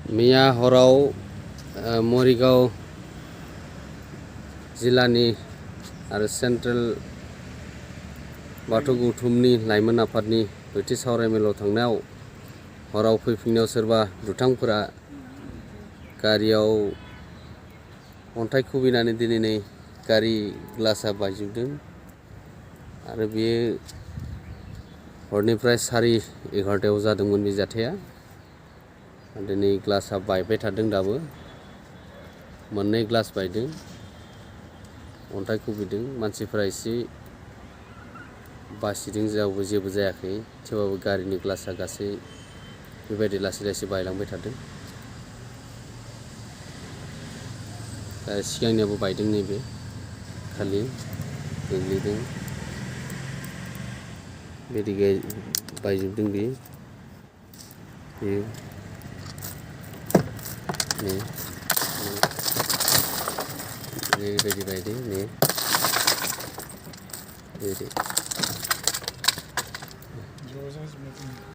मैया हराव मरिगाव जिल्लानि आरो सेन्ट्रेल बाथौ गौथुमनि लाइमोन आफादनि ब्रैथि सावरायमेलाव थांनायाव हराव फैफिननायाव सोरबा दुथांफोरा गारियाव अन्थाइ खुबैनानै दिनै गारि ग्लासा बायजोबदों आरो बेयो हरनिफ्राय 11:30 जादोंमोन बे जाथाया। दिनै ग्लासा बायबाय थादों दाबो मोननै ग्लास बायदों अन्थाइ खुबैदों मानसिफोरा एसे बासिदों जेबो जायाखै थेवबाबो गारिनि ग्लासा गासै बेबायदि लासै लासै बायलांबाय थादों। सिगांनियाबो बायदों नैबे खालि गोग्लैदों बिदि बायजोबदों बेयो बेबायदि बायदों बेबायदि